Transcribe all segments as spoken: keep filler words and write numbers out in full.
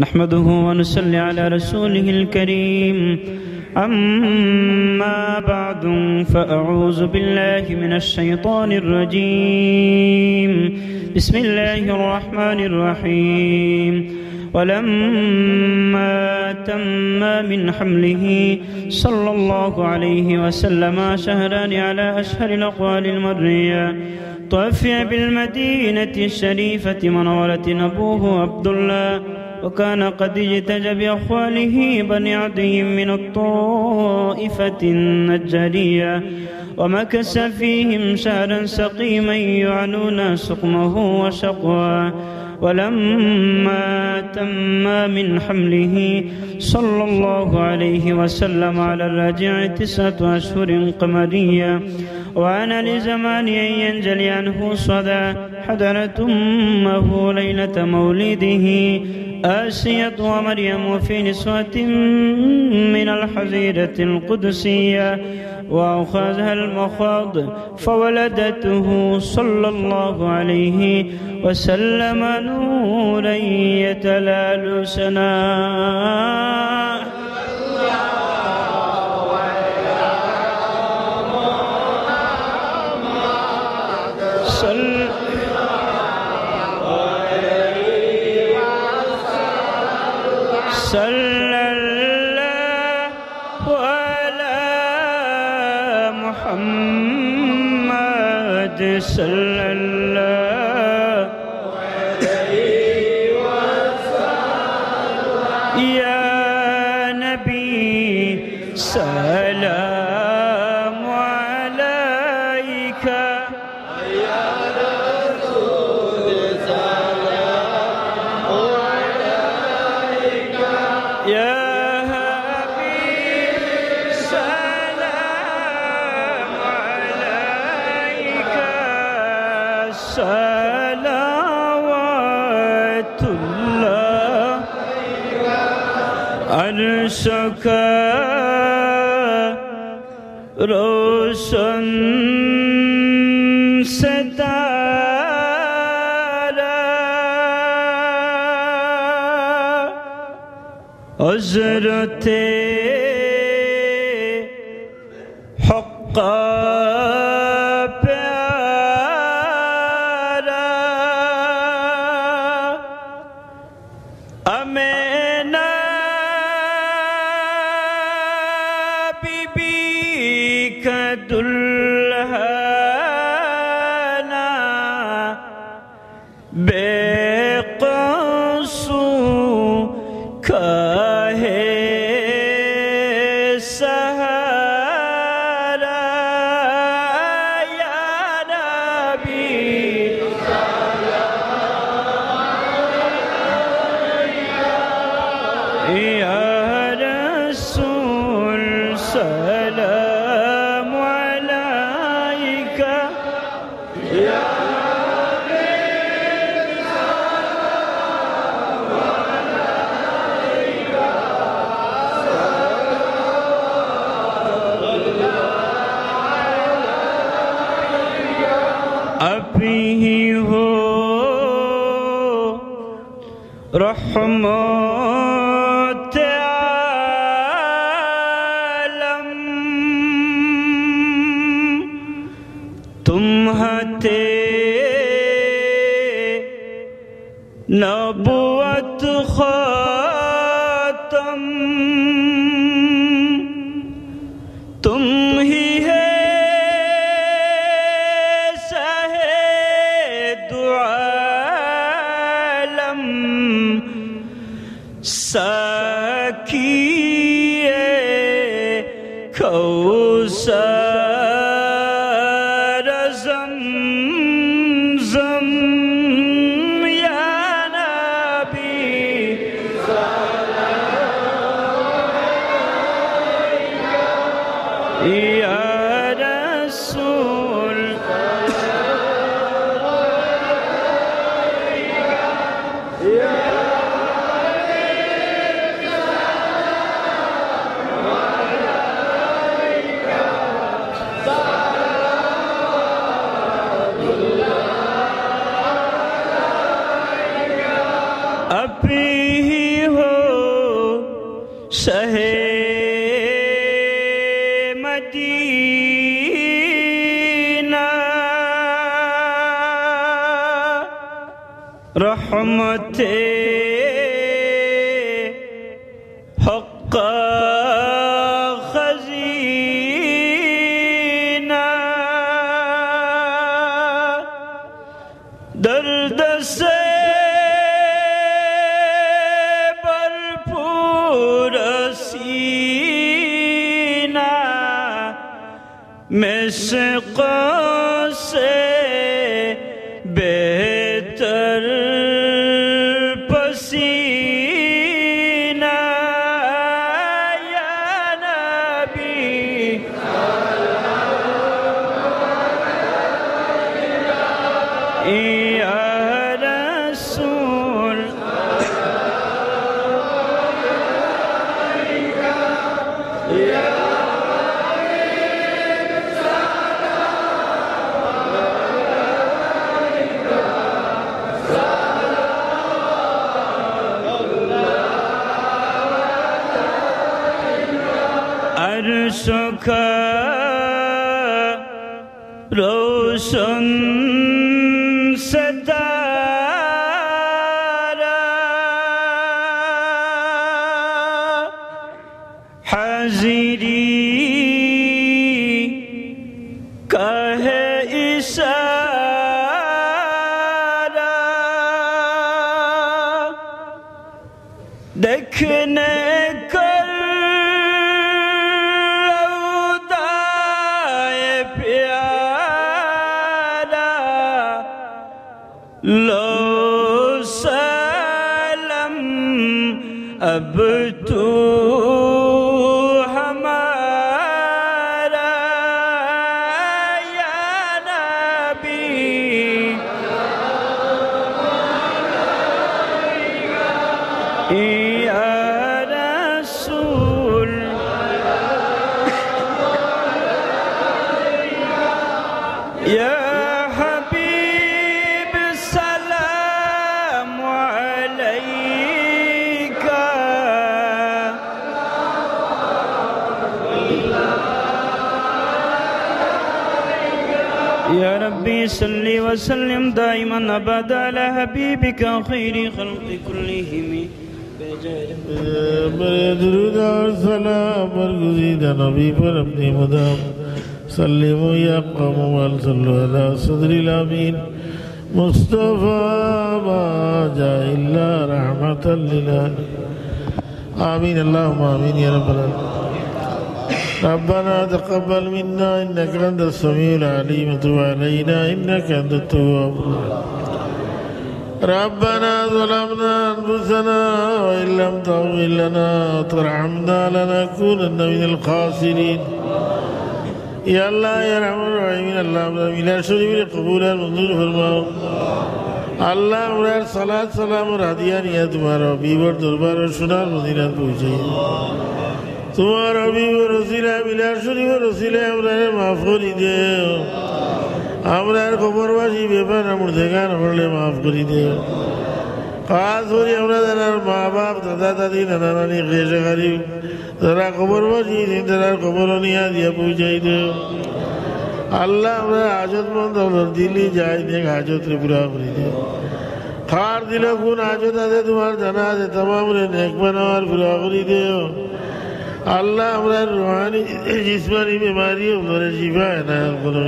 نحمده ونصلي على رسوله الكريم. أما بعد، فأعوذ بالله من الشيطان الرجيم. بسم الله الرحمن الرحيم. ولما تم من حمله صلى الله عليه وسلم شهران على أشهر الأقوال المرية، توفي بالمدينة الشريفة منورة أبوه عبد الله، وكان قد اجتاز بأخواله بني عدي من الطائفة النجارية، ومكث فيهم شهرا سقيما يعنون سقمه وشقواه. ولما تم من حمله صلى الله عليه وسلم على الراجح تسعة أشهر قمرية، وآن لزمان أن ينجلي عنه صدى، حضرت أمه ليلة مولده آسية ومريم في نسوة من الحظيرة القدسية، وأخذها المخاض فولدته صلى الله عليه وسلم نورا يتلألأ سناه. صل-، صلى الله على محمد صلى الله عليه وسلم. يا نبي سلام عليك. يا حبيب سلام عليك. صلوات الله. عرشك روشن ستارہ، حضرت حق پیارا۔ آمنہ بی بی کا دلہنا، بے قصور کا ہے سہارا۔ یا نبی، یا رسول، سلام علیک۔ آپ ہی ہو رحمت عالم، تم ہتے نبوت ختم، تم ہی ہے شاہ دو عالم، ساقی کوثر زمزم۔ یا نبی، یا رسول، آپ ہی ہو شاہ مدینہ، رحمت حق خزینہ، درد سے بھرپور سینہ، مشکوں سے بہتر پسینہ، یا نبی، یا رسول۔ عرش کا روشن ستارہ، حاضری کا ہے اشارہ۔ دیکھنے کر روضہ پیارا، لو سلام اب تو ہمارا، یا نبی، یا رسول، یا حبیب سلام علیک۔ یا ربی صلی وسلم دائما ابدا علی حبیبک خیر خلق کلہم۔ بر درود اور سلام برگزیدہ نبی پر اپنی مدام سلموا یا قوم وصلوا علی صدر الامین مصطفی ما جاء الا رحمة للعالمین۔ آمین، اللهم آمین یا رب العالمین۔ ربنا تقبل منا إنك أنت السميع العليم وتب علينا إنك أنت التواب الرحيم۔ ربنا ظلمنا أنفسنا وإن لم تغفر لنا وترحمنا لنكونن من الخاسرين۔ یا اللہ، یا ارحم الراحمین، اللہ، আমরার মিলাদ শরীফরে কবুল আর মঞ্জুর ফরমাও। আল্লাহ, আমরার সালাত সালামর হাদিয়া নিয়া তুমার হাবিবর দরবার সোনার মদিনাত পৌঁছাই। তুমার হাবিবর উসিলায়, মিলাদ শরীফর উসিলায় আমরারে মাফ করি দেও। আমরার কবরবাসী বেপনা মুর্দেগান অকলরে মাফ করি দেও। খাস করি আমরা যারার মা বাপ, দাদা দাদি, নানা নানি, খেশ আকারিব, যারা কবরবাসী, তারার কবরো নিয়া দিয়া পৌঁছাই দেও। আল্লাহ, আমরার হাজতমন্দ অকলর দিলি জায়েজ নেক হাজতরে পুরা করি দেও। কার দিলো কুন হাজত আছে তুমার জানা আছে, তামামরে নেক বানাও আর পুরা করি দেও। আল্লাহ, আমরার রুহানি, জিসমানি বেমারি অকলরে শিফা এনায়েত করো।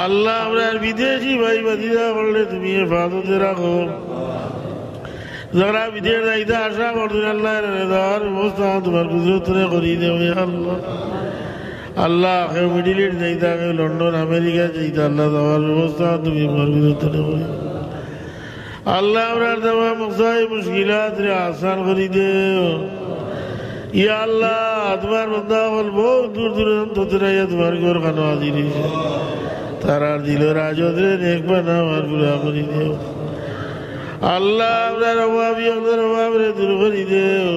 আল্লাহ, আমরার বিদেশি ভাই ভাতিজা অকলরে তুমি হেফাজতে রাখো। যারা বিদেশ যাইতা আশা করছইন, আল্লাহ, এরারে যাওয়ার ব্যবস্থা তুমার কুদরতরে করি দেও, ইয়া আল্লাহ। আল্লাহ, কেউ মিডল ইস্ট যাইতা, কেউ লন্ডন, আমেরিকা যাইতা, আল্লাহ, যাওয়ার ব্যবস্থা তুমি তুমার কুদরতরে করি দেও। আল্লাহ, আমরার তামাম মাসাইল মুশকিলাতরে আসান করি দেও। ইয়া আল্লাহ, তুমার বান্দা অকল বউত দূর দূরান্ত থাকি আইয়া তুমার ঘরখানো হাজির অইছে। তারার দিলর হাজতরে নেক বানাও আর পুরা করি দেও। আল্লাহ, আমরার অভাবী অকলর অভাবরে দূর করি দেও।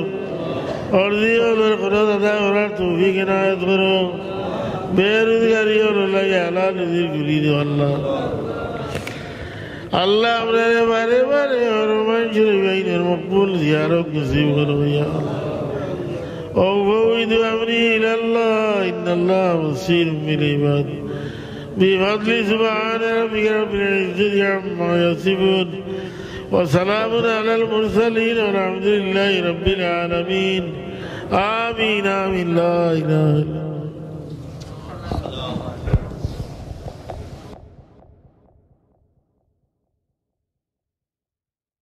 অর্জি অকলর খরচ আদায় করার তৌফিক এনায়েত করো। বেরুজগারি অকলর লাগি হালাল রুজির খুলি দেও আল্লাহ। আল্লাহ, আমরারে বারে বারে হরমাইন শরীফ আইনের মকবুল জিয়ারত নসিব করো, ইয়া আল্লাহ। وأفوض أمري إلى الله، إن الله بصير بالعباد. بفضل سبحان ربك رب العزة عما يصفون. وسلام على المرسلين والحمد لله رب العالمين. آمين، آمين. لا إله إلا الله.